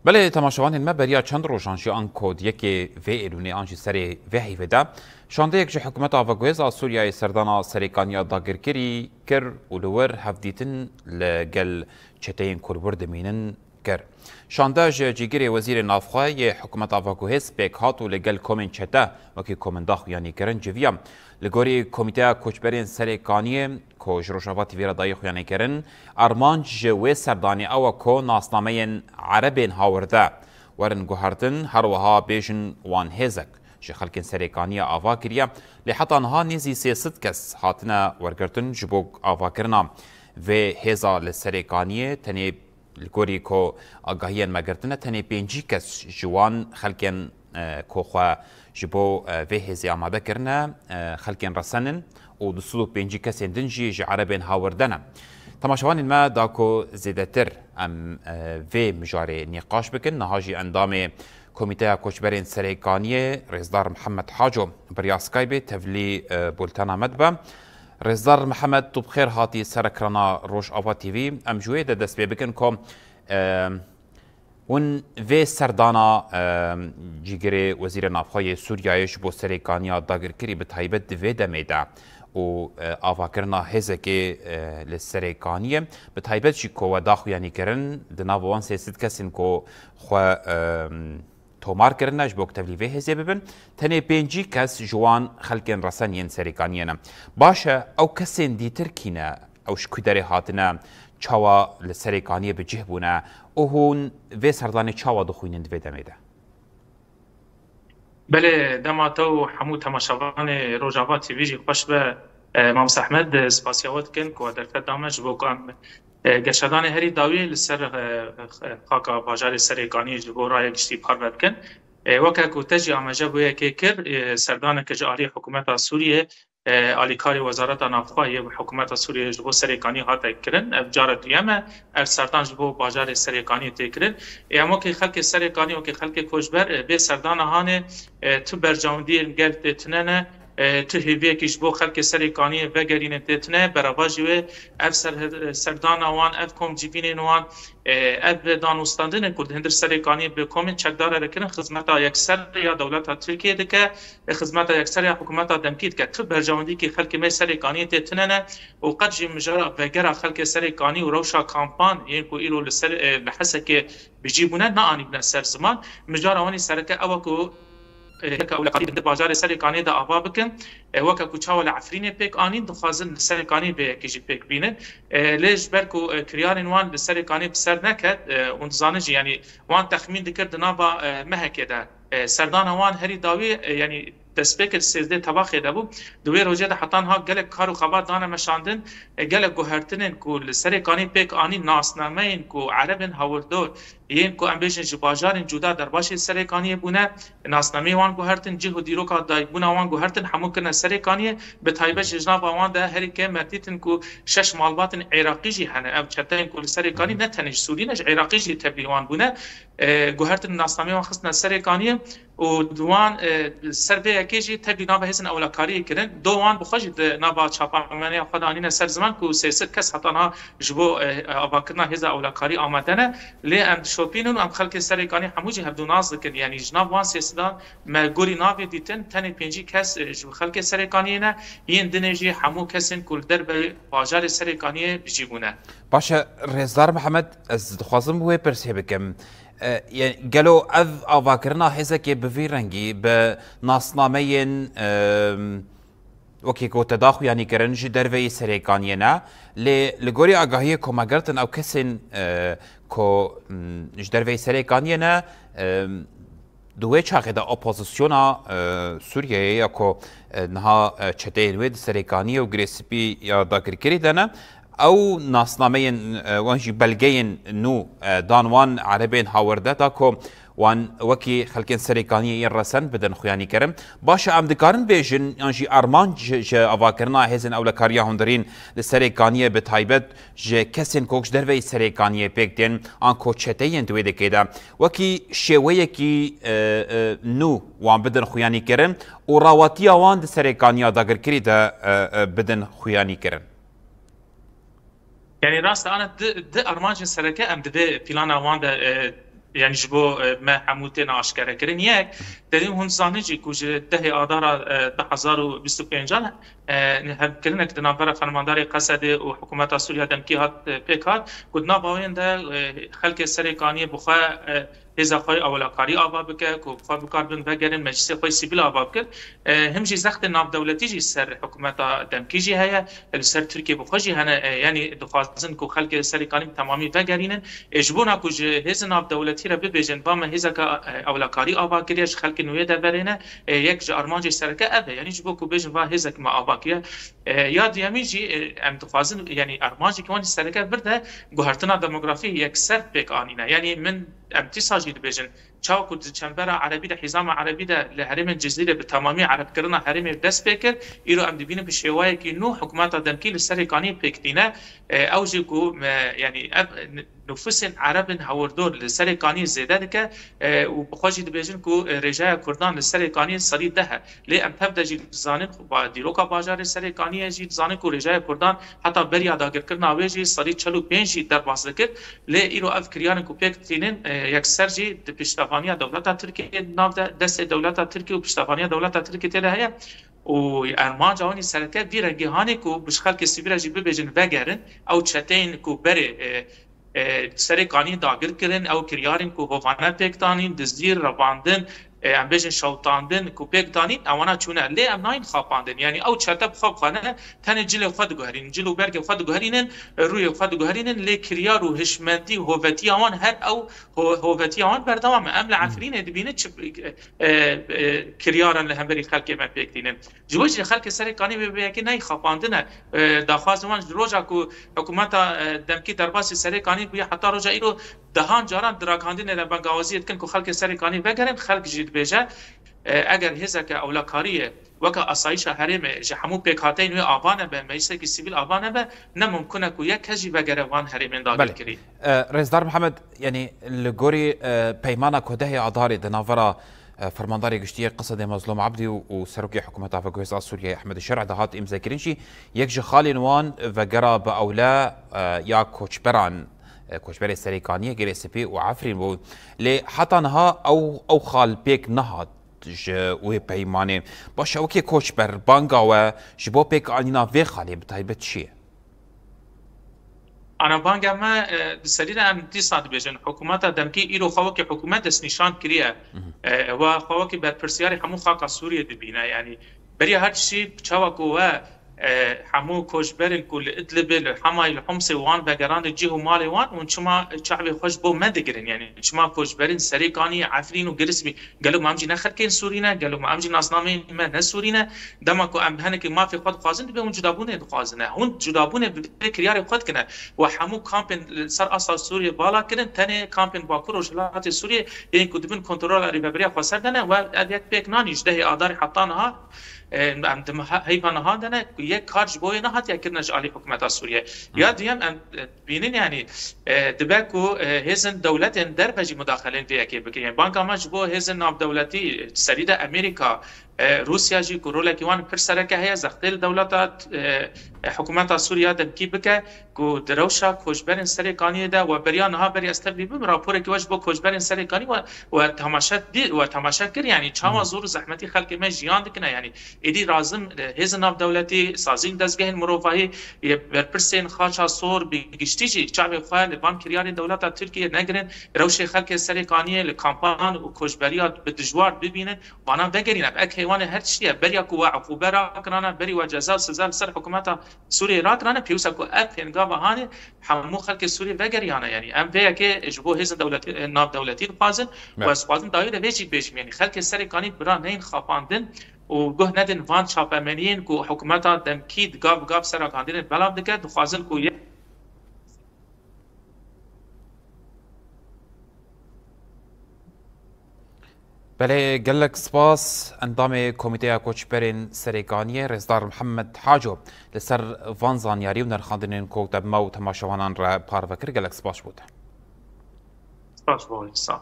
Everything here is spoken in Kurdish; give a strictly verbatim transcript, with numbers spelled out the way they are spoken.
Belê, temaşevanên me, beriya çend rojan jî an ku di yekê vê Êlûnê an jî serê vê heyvê de şandeyek ji Hikûmeta Veguhêz a Sûriyeyê serdana Serêkaniya Dagirkirî kir û li wir hevdîtin li gel çeteyên ku li wir dimînin kir. Şande ji cîgirê Wezîrê Navxwe yê Hikûmeta Veguhêz pêk hat û li gel komên çete, wekî komên daxuyanî kirin, civiya. Li gorî Komîteya Koçberên Serêkaniyê, ku ji Rojava T V re dayê xuyanî kirin, armanc ji wê serdanê ew e ku nasnameyên erebên hawirde werin guhertin, her wiha bêjin wan hêzek ji xelkên Serêkaniyê ava kiriye, lê heta niha nêzî sê sed kes hatine wergirtin ji bo avakirina vê hêza li Serêkaniyê. Tenê li gorî ku agahiyên me girtine, tenê pêncî kes ji wan xelkên, e, ku xwe ji bo, e, vê hêzê amade kirine, e, xelkên resen in û du sed û pêncî kesên din jî ji erebên hawirde ne. Temaşevanên me, da ku zêdetir em, e, vê mijarê nîqaş bikin, niha jî endamê Komîteya Koçberên Serêkaniyê, Rêzdar Mihemed Haco, bi riya Skypeê tevlî, e, bultena me dibe. Rêzdar Mihemed, tu bi xêr hatî ser ekrana Rojava T V. Em ji wê de dest pê bikin ku, e, hûn vê serdana, e, cîgirê Wezîrê Navxwe yê Sûriyeyê ji bo Serêkaniya Dagirkirî bi taybet di vê demê de û, e, avakirina hêzekê, e, li Serêkaniyê, bi taybet jî ku we daxuyanî kirin, di nava wan sê sed kesên ku xwe, e, tomar kirine ji bo ku tevlî vê hêzê bibin, tenê pêncî kes ji wan xelkên resen yên Serêkaniyê ne. Baş e, ew kesên dîtir kî ne? Ew ji ku derê hatine? Çawa li Serêkaniyê bi cih bûne? Û hûn vê serdanê çawa dixwînin di vê demê de? Belê, dema te û hemû temaşevanê Rojava T V jî xweş be. E, Mamoste Ehmed, e, spasiya we dikin ku we derfet da me ji bo ku em, e, geşedanê herî dawî li ser, e, e, xaka bajarê Serêkaniyê ji bo raya giştî parve bikin. E, weke ku te jî amaje bo yekê kir, e, serdaneke ji alî hikûmeta Sûriyê, e, alîkarê Wezareta Navxwe yê hikûmeta Sûriyê ji bo Serêkaniyê hate kirin. Ev cara duyem e, ev serdan ji bo bajarê Serêkaniyê tê kirin. Ê, em wekî xelkê Serêkaniyê, wekî xelkê koçber, e, vê serdana hanê, e, tu bercewendiyên gel tê tune ne, e, tu hêviyekî ji bo xelkê Serêkaniyê vegerîne tê tune, berevajî wê ev ser-, serdana wan, ev komcivînên wan, e, ev danûstandinên ku li hundir Serêkaniyê bi komên çekdar re dikirin, xizmeta yekser ya dewleta Tirkiyê dike, e, xizmeta yekser ya hikûmeta demkî dike. Tu bercewendiyekî xelkê me Serêkaniyê tê tune ne û qet jî mijara vegera xelkê Serêkanî û rewşa kampan yên ku îro li ser, e, li Hesekê bi cî bûne, neanîbûne ser ziman. Mijara wan î sereke ew e ku, e, yeka ewlekarî di bajarê Serêkaniyê de ava bikin. E, weke ku çawa li Efrînê pêk anîn, dixwazin li Serêkaniyê vê yekê jî pêk bînin. E, lê ji ber ku, e, kiryarên wan li Serêkaniyê bi ser neket, e, hûn dizanin jî, yanî wan texmîn dikir di nava, e, mehekê de, e, serdana wan herî dawî, e, yanî destpêkê di sêzdeh Tebaxê de bû. Di wê rojê de heta niha gelek kar û xebat dane meşandin, e, gelek guhertinên ku li Serêkaniyê pêk anîn, nasnameyên ku erebên hawirdor yên ku em bêjin ji bajarên cuda derbasî Serêkaniyê bûne, nasnameyê wan guhertin, cih û dîroka dayikbûna wan guhertin, hemû kirine Serêkaniyê. Bi taybet jî ji nava wan de herî kêm me dîtin ku şeş malbatên Iraqî jî hene. Ev çeteyên ku li Serêkanî ne tenê ji Sûrî ne, ji Iraqî jî tevlî wan bûne. E, guhertin nasnameyê wan xistine Serêkaniyê û di wan, e, ser vê yekê jî tevlî nava hêzên ewlekariyê kirin. Do wan bi xwe jî di nava çapemeniyê xwe de anîne ser ziman ku sê sed kes heta niha ji bo, e, avakirina hêza ewlekarî amade ne. Lê em dişopînin û em xelkê Serêkanî hemû jî hevdû nas dikin. Yanî ji nav wan sê sedan me gorî navê dîtin, tenê pêncî kes, e, ji xelkê Serêkaniyê ne, yên dinê jî hemû kesên ku li derveyî bajarê Serêkaniyê bi cî bûne. Baş e, Rêzdar Mihemed, ez dixwazim wê pirsê bikim. E, ye-, gelo ev avakirina hêzekê bi vî rengî, bi nasnameyên, e, wekî ku te daxuyanî kirin, ji derveyî Serêkaniyê ne, lê li gorî agahiyê ku me girtin, ew kesên, e, ku, m, ji derveyî Serêkaniyê ne, e, di wê çaxê de opozisyona, e, Sûriyeyê ya ku, e, niha, e, çeteyên wê di Serêkaniyê û Girê Spî ya dagirkirî de ne, ew nasnameyên, e, wan jî belgeyên nû, e, dan wan erebên hawirde da ku wan wekî xelkên Serêkaniyê yên resen bidin xuyanîkirin. Baş e, em dikarin bêjin, yan jî armanc ji, ji avakirina hêzên ewlekariya hundirîn li Serêkaniyê bi taybet ji kesên ku ji derveyî Serêkaniyê pêk tên an ku çeteyên di wê dekê de wekî şêweyekî, e, e, nû wan bidin xuyanîkirin û rawatiya wan di Serêkaniya dagirkirî de, e, e, bidin xuyanîkirin. Yanî rast e, ana di, di armancên sereke em di vê plana wan de, e, yanî ji bo, e, me hemû têne aşkerekirin. Yek, derî hûn zanin jî ku ji dehê Adara, e, du hezar û bîst û pêncan, e, hevkirinek di navbera fermandarê Qesedê û hikûmeta Sûriya demkî hat, e, pêk hat, ku di nava wê de, e, xelkê Serê Kaniyê bi xwe, e, hêza xwe yê ewlekarî ava bike, ku bi xwe bikaribin vegerin, meclisê xwe yê sivîl ava bikin. E, him jî zextên navdewletî jî ser hikûmeta demkî jî heye, li ser Tirkiye bi xwe jî hene, e, yanî dixwazin ku xelkê Serê Kanî bi temamî vegerînin. E, ji bona ku ji hêzên navdewletî re bibêjin, va me hêzeke, e, ewlekarî ava kiriye, ji xelkên wê deverê ne, e, yek ji armancê sereke ev e. Yanî ji bo ku bêjin va hêzek me ava kiriye. E, ya duyemîn jî, e, em dixwazin, yanî armancekî wan jî sereke vir de guhertina demografî yekser pêk anîne. Yanî min, em dîsa jî dibêjin, çawa ku di çembera erebî de, hîzama erebî de li herêmên Cizîrê bi temamî erebkirina herêmê dest pê kir, îro em dibînin bi şêwayekî nû hikûmeta demkî li Serê Kaniyê pêk tîne. E, ew jî ku me, yanî ev n-, nufusên erebên hewirdor li Serê Kaniyê zêde dike, e, û bi xwe jî dibêjin ku, e, rêjeya Kurdan li Serê Kaniyê sedî deh e. Lê em tev de jî dizanin, ba-, dîroka bajarê Serê Kaniyê jî dizanin ku rêjeya Kurdan heta beriya dagirkirina wê jî sedî çel û pênc jî derbas dikir. Lê îro ev kiryarên ku pêk tînin, e, yekser jî di piştevaniya dewleta Tirkiyê, di nav de destê dewleta Tirkiyê û piştevaniya dewleta Tirkiyê tê de heye. Û armanca wan jî sereke vî rengî hanê ku bi ji xelkê sivîl re jî bibêjin vegerin, ew çeteyên ku berê, e, e, Serê Kaniyê dagir kirin, ew kiryarên ku hovane pêk danîn, dizdî, revandin, e, em bêjin şewitandin ku pêk danîn, ewana çûne. Lê em nayên xapandin. Yanî ew çete bi xwe bi xwe ne, tenê cilê xwe diguherînin, cil û bergê xwe diguherînin, e, rûyê xwe diguherînin, lê kiryar û hişmendî, hovetiya wan her ew ho-, hovetiya wan berdewam e. Em li Efrînê dibînin çi, e, e, kiryaran li hemberî xelkê me pêk tînin. Ji bo jî xelkê Serê Kanî vê vê yekê neyê xapandine. E, daxwazê wan ji roja ku hikûmeta, e, demkî derbasî Serê Kanî bûye heta roja îro dehan caran di ragihandinê de bengawaziyê dikin ku xelkê Serê Kanî vegerin, xelk jî dibêje, e, eger hêzeke ewlekariyê weke asayîşa herêmê ji hemû pêkhateyên wê ava nebe, meclisekî sivîl ava nebe, ne mimkun e ku yek kes jî vegere van herêmên Belê. dagirkirî. E, Rêzdar Mihemed, yanî li gorî, e, peymana ku dehê Adarê di navbera, e, Fermandarê Giştî yê Qesedê Mezlûm Ebdî û, û Serokê Hikûmeta Veguhêza Sûriyeyê Ehmed Şer'ê de hat îmzekirin jî, yek ji xalên wan vegera bi ewle, e, ya koçberan, e, koçberê Serê Kaniyê, Girê Spî û Efrîn bû. Lê heta niha ew, ew xal pêk nehat ji wê peymanê. Baş e, wekî koçber, banga we ji bo pêkanîna vê xalê bi taybet çi ye? Ana banga me, e, di serî de em dîsa dibêjin, hikûmeta demkî îro xwe wekî hikûmet destnîşan kiriye. Mhm. E, we xwe wekî berpirsiyarê hemû xaka Sûriyê dibîne. Yanî beriya her tiştî çawa ku we, e, hemû koçberên ku li Idlibê, li Hemayê, li Homsê wan vegerandin cih û malê wan, hûn çima çavê xwe ji bo me digirin? Yanî çima koçberên Serê Kaniyê, Efrîn û Girismî, gelo me em jî ne xelkên Sûrî ne? Gelo me em jî nasnameyên me ne Sûrî ne? Dema ku em hinekî mafê xwe dixwazin, divê hûn cudabûnê dixwazine. Hûn cudabûnê bi vê kiryarê xwe dikine. We hemû kampên li ser asta Sûriyê vala kirin, tenê kampên Bakur Rojhilatê Sûriyê yên ku di bin kontrola Rêveberiya Xweser de ne, we ev yek pêk nanî ji dehê Adarê heta niha, e, em di meha-, heyva niha de ne, ku yek kar ji bo wê nehatiye kirine ji alî hikûmeta Sûriyê. Ya duyem em, e, bînin, yanî, e, dibe ku, e, hêzên dewletên derve jî mudaxeleyên vê yekê bikin. Yanî banga me ji bo hêzên navdewletî, serî de Amerîka, e, Rûsya jî ku rolekî wan pir sereke heye, zextê li dewleta, e, e, hikûmeta Sûriya demkî bike ku di rewşa koçberên Serê Kaniyê de we beriya niha berî ez tevlî bim, raporekî we ji bo koçberên Serê Kanî we, we temaşe dî-, we temaşe kir, yanî çawa zor û zehmetî xelkê me jiyan dikine, yanî êdî lazim, e, hêzên navdewletî, sazîn dezgehên mirovahî, yê berpirsên Xaça Sor bi giştî jî çavê xwe li van kiryarên dewleta Tirkiye negirin, rewşê xelkê Serê Kaniyê li kampan û koçberiya bi dijwar bibînin, vana vegerîne. Ev heywanê her tiştî ye. Beriya ku we uqûbe rakirane, berî we ceza û siza li ser hikûmeta Sûriyê rakirane, pêwîst e ku ev pêngava hanê hemû xelkê Sûriyê vegeriyane. Yanî em vê yekê ji bo hêzên dewletî, navdewletî dixwazin û ez dixwazim dawî de vê jî bêjim. Yanî xelkê Serê Kanî bira neyên xapandin û guh nedin van çapemeniyên ku hikûmeta demkî di gav bi gav ser ragihandinê belav dike, dixwazin ku ye- Belê, gelek spas endamê Komîteya Koçberên Serê Kaniyê, Rêzdar Mihemed Haco, li ser van zanyarî û nirxandinên ku te bi me û temaşevanan re parve kir. Gelek spas ji bo te. Spas bo, sağ ol.